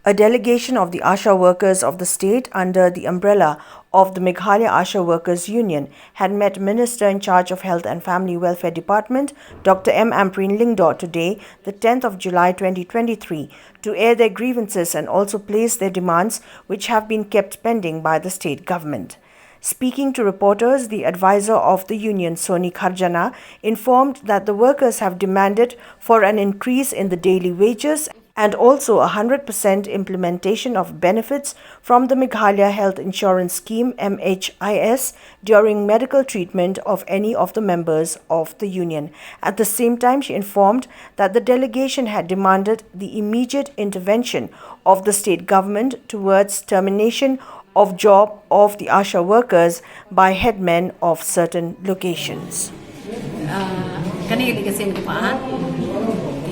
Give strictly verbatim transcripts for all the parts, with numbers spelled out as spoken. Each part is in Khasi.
A delegation of the ASHA workers of the state under the umbrella of the Meghalaya ASHA Workers Union had met Minister in charge of Health and Family Welfare Department, Doctor M Ampareen Lyngdoh, today, the tenth of July twenty twenty-three, to air their grievances and also place their demands, which have been kept pending by the state government. Speaking to reporters, the advisor of the union, Sony Kharjana, informed that the workers have demanded for an increase in the daily wages and also a hundred percent implementation of benefits from the Meghalaya Health Insurance Scheme, M H I S, during medical treatment of any of the members of the union. At the same time, she informed that the delegation had demanded the immediate intervention of the state government towards termination of job of the ASHA workers by headmen of certain locations. Ah, kane ka dei ka sien kaba ar.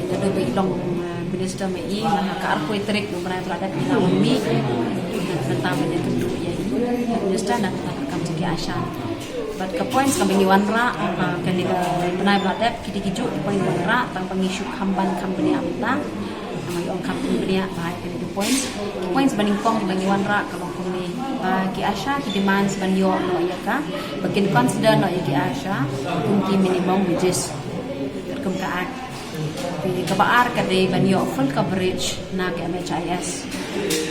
Te naduh ba i long, ah, minister ma i, la ha ka arphew tarik u bnai ba la dep i la wan mih. Na ka bynta ban ïakynduh ïa i minister na ka bynta ka kam jong ki ASHA. Bad ka points kaba ngi wanrah, ah, kane ka bnai ba la dep, ki dei kijuh ki points ba ngi wanrah, tang ba ngi shu kham ban kham bniah mynta. Namar i ong kham bniah ba ha kane ka points. Points ba nyngkong ba ngi wanrah ka long kumne, ba ki ASHA ki demands ban ïoh noh ïa ka, ba kin consider noh ïa ki ASHA kum ki minimum wages, katkum ka act. Te kaba ar ka dei ban ïoh full coverage na ka M H I S.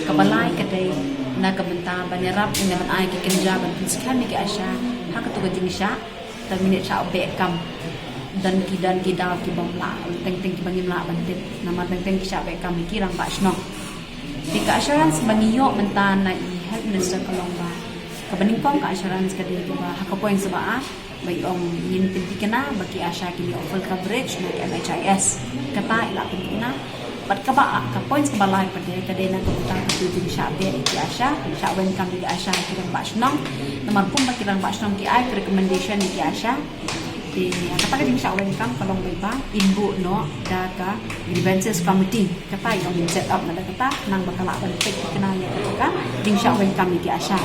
Kaba lai ka dei na ka bynta ban ïarap ne ban ai ki kynja ban pynskhem ïa ki ASHA ha kato ka jingshah. Tang minit shah beh kam, don ki, don ki daw ki bym lah, teng teng kiba ngim lah ban tip, namar teng teng ki shah beh kam ïa ki rangbah shnong. Te ka assurance ba ngi ïoh mynta na i health minister ka long ba, kaba nyngkong ka assurance ka dei kaba ha ka points ba ar, ba i ong ngin pynthikna ba ki ASHA kin ïoh full coverage na ka M H I S. Kata i la pynthikna. Bad kaba, ka points kaba lai pat ka dei na ka bynta ka jingshah beh ïa ki ASHA, shah weng kam ïa ki ASHA ki rangbah shnong. Namar kumba ki rangbah shnong ki ai ka recommendation ïa ki ASHA. Te kata ka jingshah weng kam ka long ba i ba in buh noh da ka grievances committee. Kata i ong in set up na da kata, nang ba ka lah ban peit ïa kane ïa ka jingshah weng kam ïa ki ASHA.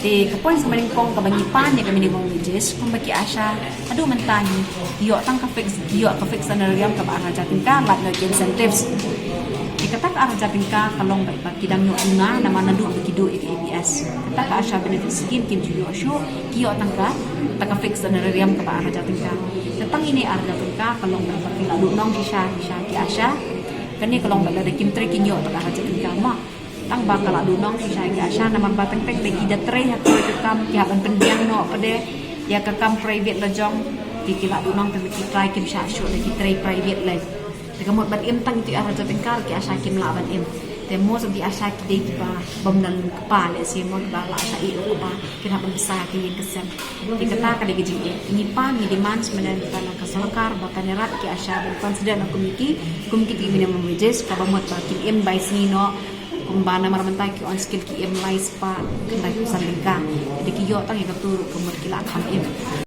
Te ka points ba nyngkong kaba ngi pan ïa ka minimum wages, kumba ki ASHA haduh mynta ngi ïoh tang ka fix, ïoh ka fix honorarium kaba ar hajar tyngka, lait noh ki incentives. Te kata ka ar hajar tyngka ka long ba, ba ki dang ïoh duna namar naduh ba ki duh ïa ka A B S. Kata ka ASHA benefit scheme kim ju ïoh shuh, ki ïoh tang ka, tang ka fix honorarium kaba ar hajar tyngka. Te tang ine ar hajar tyngka ka long ba ki la duh nong shisha shisha ki ASHA. Kane ka long ba lada kim trei kin ïoh tang ka ar hajar tyngka mo. Tang ba ka la duh nong shisha ki ASHA namar ba teng teng da ki da trei ha kawei ka kam, ki hap ban pynbiang noh pat de ïa ka kam private la jong. Ki, ki la duh nong, tang da ki trai kim shah shuh da ki trei private lei. Te ka mut ban im tang ïa ki ar hajar tyngka ki ASHA kim lah ban im. Te most of the ASHA ki dei kiba bym don kpa, lehse mo, kiba la shah ïeh u kpa, ki hap ban bsa ki ïing ki sem. Te kata ka dei ka jingeh. Ngi pan, ngi demand mynta na ka sorkar ba kan ïarap ki ASHA ban consider noh kum ki, kum ki minimum wages, kaba mut ba kin im bai sngi noh. Kumba namar mynta ki on skill ki im lai spah khyndai phew san tyngka. Te ki ïoh tang ïa katu ruh ka mut ki la kham im.